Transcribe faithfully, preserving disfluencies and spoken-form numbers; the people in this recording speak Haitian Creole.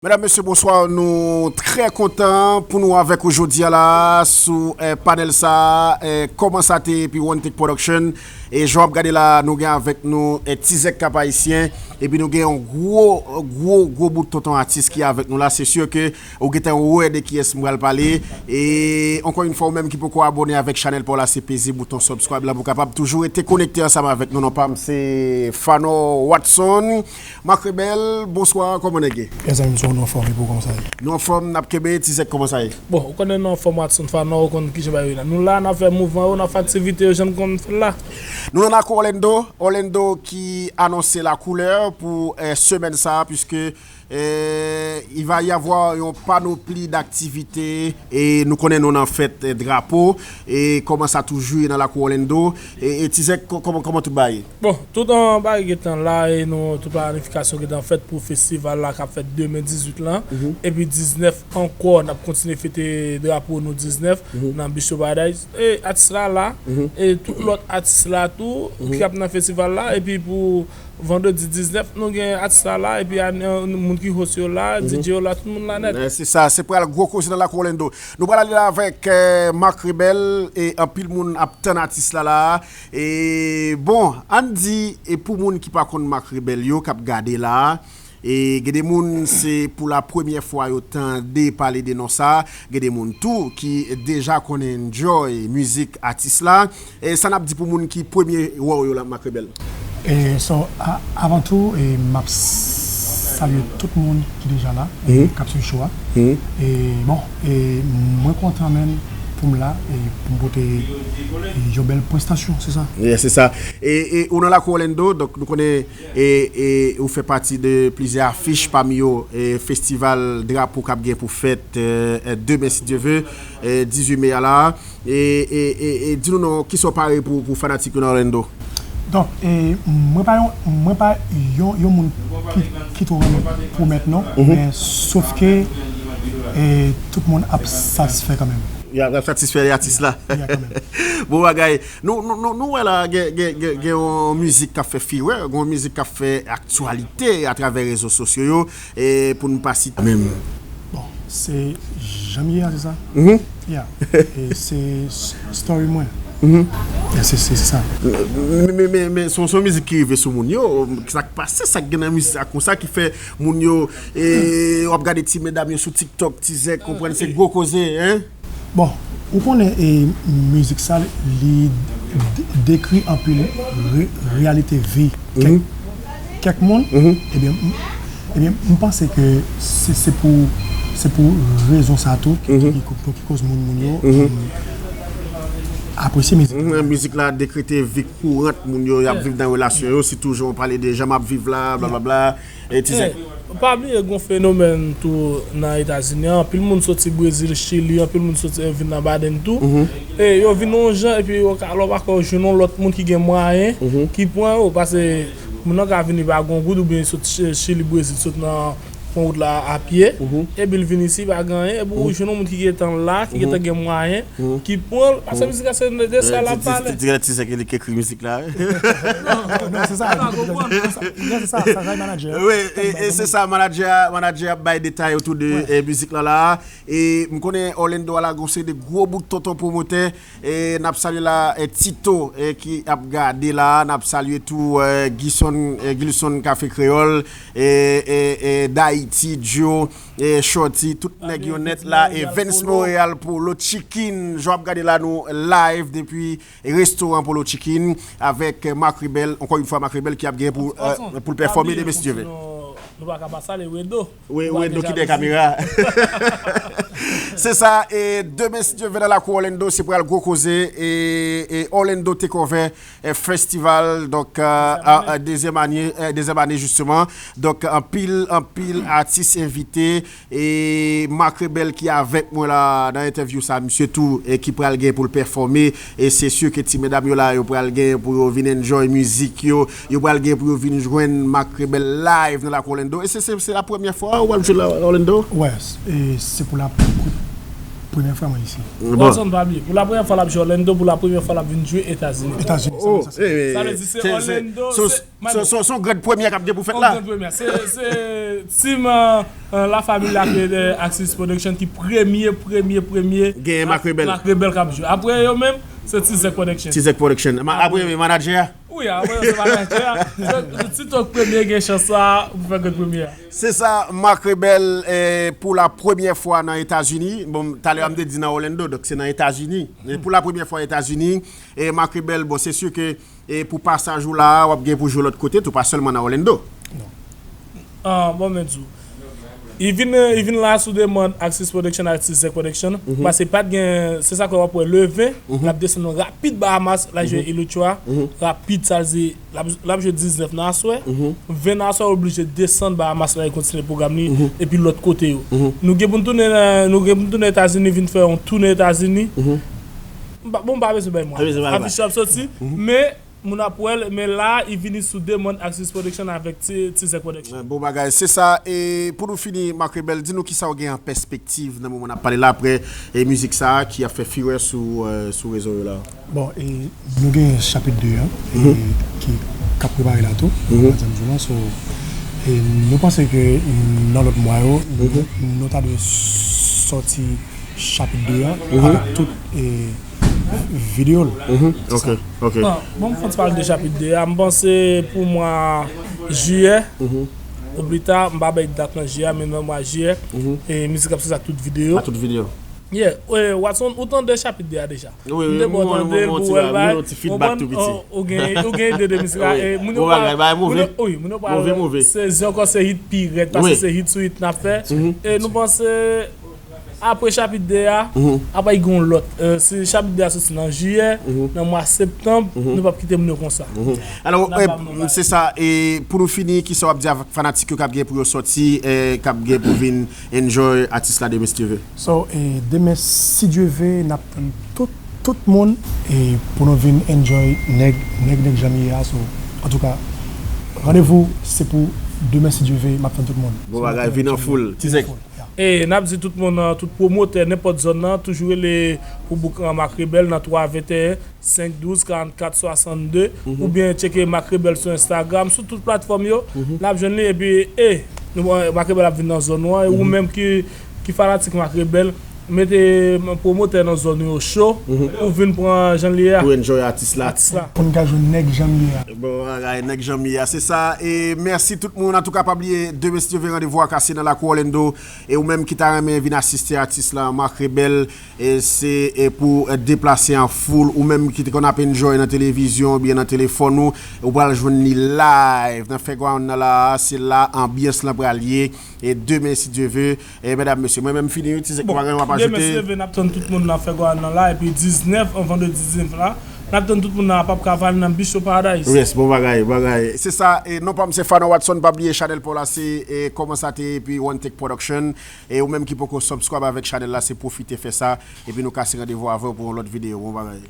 Medam, mesye, bonswa. Nou trè kontan pou nou avèk ou jodi a la sou eh, panèl sa, eh, kòman sa te epi One Take Production. E jan w ap gade la, nou gen avèk nou eh, Tizèk Kap Ayisyen. Epi nou gen yon gwo, gwo, gwo bout tonton atis ki avèk nou la. Se si ke ou gentan wè de kiyès m pral pale. E ankò yon fwa, ou menm ki poko abòne avèk chanèl pa w la, se peze bouton subscribe la pou w kapab toujou rete konekte ansanm avèk nou. Non pa m se Fano Watson. Marc Rebel, bonswa, kòman nèg ye? Mezanmi, m sou nou anfòm, epi w kòman sa ye? Nou anfòm, n ap kenbe, Tizèk, kòman sa ye? Bon, ou konnen nou anfòm, Watson Fano, ou konn kijan bagay yo ye la. Nou la, n ap fè mouvman yo, n ap fè aktivite yo, jan n konn fè l la. Nou nan lakou Orlando, Orlando ki anonse la koulè pou eh, semèn sa, puiske eh, il va y avoir yon panopli d'activités, e nou konnen nou nan fèt eh, drapo, e kòman sa toujou ye nan lakou Orlando, e, e Tizèk, kò- kòman, kòman tout bagay ye? Bon, tout an bagay gentan la, e nou, tout planifikasyon gentan fèt pou festival la k ap fèt demen dizuit lan, epi diznèf ankò, n ap kontinye fete drapo nou diznèf nan Beach Paradise. E atis la la, e tout lòt atis la tou, ki ap nan festival la, epi pou vandredi diznèf, nou gen atis la la, epi a- moun ki host yo la, D J yo la, tout moun la nèt. Eh, se sa, se pral gwo koze nan lakou Orlando. Nou pral ale la avèk eh, Marc Rebel, e anpil moun ap tann atis la la. E bon, ann di, e pou moun ki pa konn Marc Rebel yo, k ap gade la, e gen de moun se pou la premyè fwa yo tande pale de non sa, gen de moun tou ki deja konn enjoy mizik atis la. E sa n ap di pou moun ki premye wè w yo la, Marc Rebel? E so, a- avan tou, e m ap salye tout moun ki deja la, e k ap swiv show a. E bon, e mwen kontan menm pou m la, e pou m pote e, yon bèl prestasyon, se sa. Yeah, se sa. E, e ou nan lakou Orlando, donk nou konnen e, e ou fè pati de plizyè afich, pami yo e, festival drapo k ap gen pou fèt e, e, demen, si Dye ve, e, dizuit me a la. E, e, e, e di nou non, kisa w pare pou, pou fanatik yo nan Orlando? Donk, e, mwen pa yon, mwen pa yon, yon moun ki, ki twò renmen pwomèt non, men sof ke e, tout moun ap satisfè kanmenm. Y ap satisfè atis la. Ya, kanmenm. Bon bagay. Nou, nou, nou, nou wè la, gen, gen, gen, gen yon mizik k ap fè firè, gen yon mizik k ap fè aktyalite atravè rezo sosyo yo, e pou n pa site menm. Bon, se jan m ye a, se sa? Ya. E se s- story mwen. Ya, se se- se sa. Men, men, men, men se yon- se yon mizik ki rive sou moun yo. Sa k pase, sa k gen nan mizik sa konsa ki fè moun yo, e w ap gade ti medam yo sou TikTok, Tizèk, konprann se gwo koze, en? Bon, ou konnen e mizik sa, li de- dekri anpil re- reyalite vi kèk, kèk moun. Ebyen, m- ebyen, m panse ke se se pou, se pou rezon sa tou ki, ki, ki, ki koz moun, moun yo apresye mizik. Mizik la dekrete vi kourant moun yo, y ap viv nan relasyon yo, sitou jan w pale de jan m ap viv la, blablabla. E Tizèk. Pa bliye gen yon fenomèn tou nan Etazini an, anpil moun soti Brezil, Chili, anpil moun soti vin nan Baden tou. E yo vin yon jan, epi yo ka, lè w pa kwè, yo jwenn yon lòt moun ki gen mwayen, ki pran yo, paske moun nan ka vini pa gen yon goud, oubyen li sot Chili, Brezil, sot nan pran wout la a pye, epi l vin isi, pa gen anyen, epi ou jwenn yon moun ki gentan la, ki gentan gen mwayen, ki pran l, paske mizik la se de sa l ap pale. Ti, ti, ti, ti, se ki li ki ekri mizik la. Non, se sa, se sa, se sa, se sa, manager. Wi, e, e se sa, manager, manager ap bay detay otou de e, mizik la la. E m konnen Orlando a la gon seri de gwo bout tonton pwomotè. E n ap salye la e, Tito e, ki ap gade la. N ap salye tou e, Gison, e, Gilson Kafe Kreyòl, e, e, e, Dayiti, Joe, e, Shorty, tout nèg yo nèt la. E Vince Montréal, Polo Chicken, jan w ap gade la nou live depi restoran Polo Chicken avèk Marc Rebel. Ankò yon fwa, Marc Rebel ki ap gen pou, e, pou l pèfòme demen, si Dye vle. Nou pa ka pa salye Wedo. Wi, Wedo ki dèyè kamera. Se sa, e demen, si Dye vle, nan lakou Orlando, se pral gwo koze, e, e Orlando Takeover e, Festival, donk, e, e, e, dezyèm ane, e, dezyèm ane, jisteman. Donk, anpil, anpil atis envite, e Marc Rebel ki avèk mwen la nan entèvyou sa, misye tou, e ki pral gen pou l pèfòme, e se si ke ti medam yo la, yo pral gen pou yo vin enjoy mizik yo, yo pral gen pou yo vin jwenn Marc Rebel live nan lakou Orlando. E se, se, se la premyè fwa ou pral jwe la Orlando? Wè, e se pou la, Premyè fwa mwen isi. Watson pa bliye, pou la premyè fwa l ap jwe Orlando, pou la premyè fwa l ap vin jwe Etazini. Etazini, sa vle di sa. Sa vle di se Orlando, se Mano. Se yon grenn premyè k ap gen pou fèt Yon la. Grenn premyè. Se se team euh, euh, la famille la ke euh, Axis Production ki premye, premye, premye. Genyen Marc Rebel. Marc Rebel k ap jwe. Apre yo menm, se Tizek Production. Tizek Production. Apre, apre manager a. Wi, apre yo se manager a. Se- Ti tok premye gen chans la pou fè grenn premye a. Se sa, Marc Rebel eh, pou la premyè fwa nan Etazini. Bon, talè a m te di nan Orlando, donk se nan Etazini. E pou la premyè fwa Etazini, e Marc Rebel, bon, se si ke e pou pasaj ou la a, w ap gen pou jwe lòt kote tou, pa sèlman nan Orlando. Ah, bon, men di w. Li vin, li vin la sou demann Axis Production ak Tizek Production. Paske pa t gen, se sa ke w ap wè le ven, l ap desann rapid Bahamas, l al jwe Île aux Trois. Rapid, sa vle di, l ap, l ap jwe diznèf nan aswè. Ven nan aswè, oblije desann Bahamas la, e kontinye pwogram li, epi lòt kote yo. Nou gen pou n tounen, nan- nou gen pou n tounen Etazini, vin fè yon tounen Etazini. M pa- Bon, m pa bezwen bay mwen. Afich yo ap soti, men moun ap wè l, men la, li vini sou demann Axis Production avèk Ti- Tizek Production. Bon bagay, se sa. E pou nou fini, Marc Rebel, di nou kisa w gen an pèspektiv nan moman n ap pale la apre e mizik sa a ki ap fè firè sou, euh, sou rezo yo la. Bon, e nou gen chapit de an e ki k ap prepare la tou, ann di nou. So, e nou panse ke nan lòt mwa yo, nou ta dwe sòti chapit de an avèk tout e videyo l. Ok, ok. Bon, bon, m fè yon ti pale de chapit de a. M panse pou mwa jiyè, oblita, m pa bay dat nan jiyè, men nan mwa jiyè, e mizik ap soti ak tout videyo. A tout videyo. Yeah, e, Watson, ou tande chapit de a deja? Wi, wi, m wè yon ti feedback tou piti. Ou gen, ou gen ide de mizik la. E moun yo pa, wi, moun yo pa, se ankò se hit pi rèd, paske se hit sou hit n ap fè. E nou panse apre chapit de a, apre gen yon lòt. E, si chapit de a soti nan jiyè, nan mwa septanm, nou p ap kite moun yo konsa. Alò, e, se sa, e pou nou fini, kisa w ap di avèk fanatik yo k ap gen pou yo sòti, e k ap gen pou vin enjoy atis la demen si Dye ve? So, e demen si Dye ve, n ap tann tout, tout moun e pou nou vin enjoy nèg, nèg, nèg janm ye a. So, antouka, randevou se pou demen si Dye ve, m ap tann tout moun. Bon bagay, vin an foul. Tizek. E n ap di tout moun, tout pwomotè, nenpòt zòn nan, toujou rele pou bouk Marc Rebel nan twa venteyen, senk douz, karannkat, swasannde, oubyen tcheke Marc Rebel sou Instagram, sou tout platfòm yo, n ap jwenn li, epi, e, nou, Marc Rebel ap vin nan zòn ou an, e ou menm ki, ki fanatik Marc Rebel, mete pwomotè nan zòn ou yo cho, pou vin pran jan l ye a. Pou enjoy atis la. Atis la. Pou n ka jwenn nèg janm ye a. Bon bagay, nèg janm ye a, se sa. E mèsi tout moun. Antouka, pa bliye, demen si Dye ve, randevou a kase nan lakou Orlando. E ou menm ki ta renmen vin asiste atis la, Marc Rebel, e se e pou e deplase an foul. Ou menm ki te konn ap enjoy nan televizyon oubyen nan telefòn ou, ou pral jwenn li live nan Fairground nan la, se la anbyans lan pral ye. E demen si Dye ve, e medam, mesye, mwen menm fini wi, Tizek, pa gen w ap ajoute. Demen si Dye ve, n ap tann tout moun nan Fairground nan la, epi diznèf an, vandredi diznèf la, n ap tann tout moun nan Apap Kaval nan Bicho Paradise. Yes, bon bagay, bagay. Se sa, e non pa m se Fano Watson, pa bliye chanèl pa w la se e Kòman Sa Te Ye epi One Take Production. E ou menm ki poko subscribe avèk chanèl la, se pwofite fè sa, epi nou kase randevou avè w pou yon lòt videyo. Bon bagay.